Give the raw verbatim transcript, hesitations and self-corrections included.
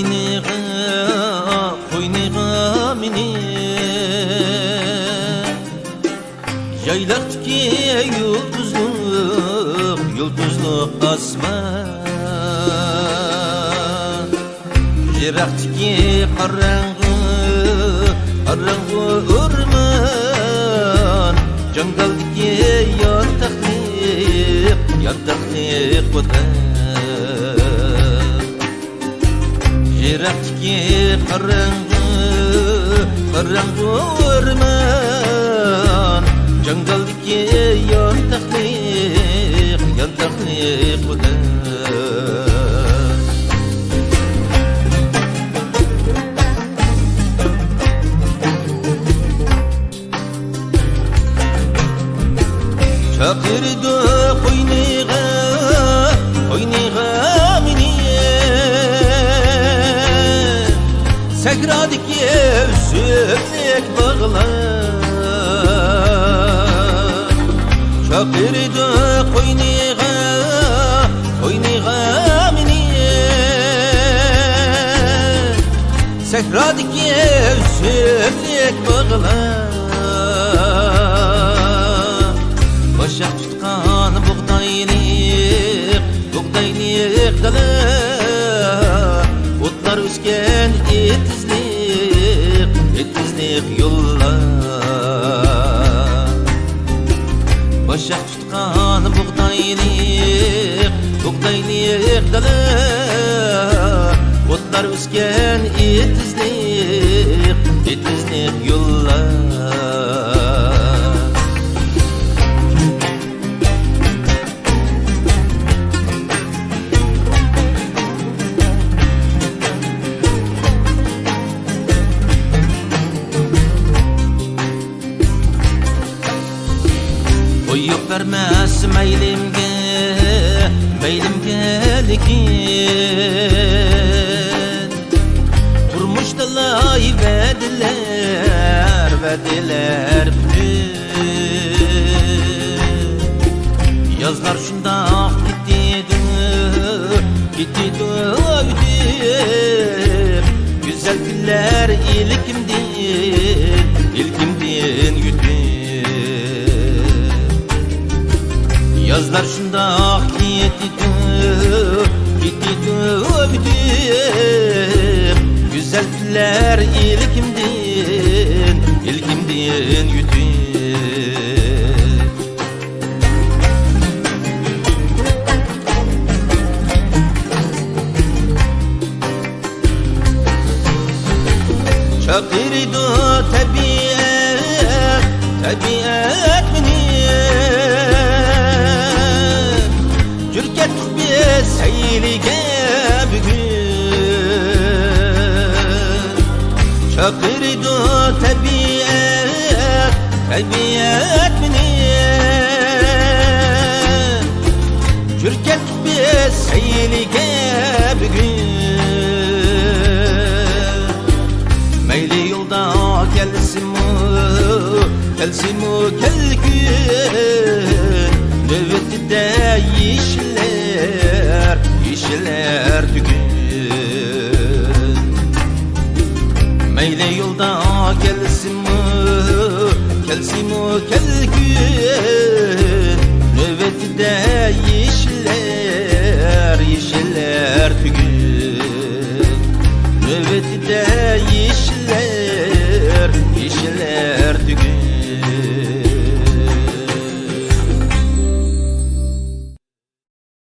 قوينىغا، قوينىغا مېنى. يايلاقتىكى يۇلتۇزلۇق، يۇلتۇزلۇق ئاسمان، يىراقتىكى قاراڭغۇ، قاراڭغۇ ئورمان، جاڭگالدىكى يانتاقلىق، يانتاقلىق ۋەتەن. يىراقتىكى قاراڭغۇ، قاراڭغۇ ئورمان، جاڭگالدىكى يانتاقلىق، يانتاقلىق ۋەتەن. چاقىرىدۇ قوينىغا، قوينىغا مېنى. سەھرادىكى ئۈزۈملۈك باغلار. چاقىرىدۇ قوينىغا، قوينىغا مېنى. سەھرادىكى ئۈزۈملۈك باغلار، باشاق تۇتقان بۇغدايلىق، بۇغدايلىق دالا، ئوتلار ئۆسكەن ئېتىزلىق، ئېتىزلىق يوللار، باشاق تۇتقان بۇغدايلىق، بۇغدايلىق دالا، ئوتلار ئۆسكەن ئېتىزلىق، ئېتىزلىق يوللار. قويۇپ بەرمەس مەيلىمگە، مەيلىمگە لېكىن، تۇرمۇشتىلا ۋەدىلەر، ۋەدىلەر پۈتۈن. يازلار شۇنداق كېتىدۇ، كېتىدۇ ئۆتۈپ، گۈزەل كۈنلەر ئىلكىمدىن، ئىلكىمدىن ئۆتۈپ. يازلار شۇنداق كېتىدۇ، كېتىدۇ ئۆتۈپ، گۈزەل كۈنلەر ئىلكىمدىن، ئىلكىمدىن ئۆتۈپ. چاقىرىدۇ تەبىئەت، تەبىئەت مېنى. يۈر كەتتۇق بىز سەيلىگە بۈگۈن. چاقىرىدۇ تەبىئەت، تەبىئەت مېنى. يۈر كەتتۇق بىز سەيلىگە بۈگۈن. مەيلى يولدا كەلسىمۇ، كەلسىمۇ كەلكۈن، نۆۋىتىدە يېشىللەر، يېشىللەر تۈگۈن. مەيلى يولدا كەلسىمۇ، كەلسىمۇ كەلكۈن، نۆۋىتىدە يېشىللەر، يېشىللەر تۈگۈن. نۆۋىتىدە يېشىللەر، يېشىللەر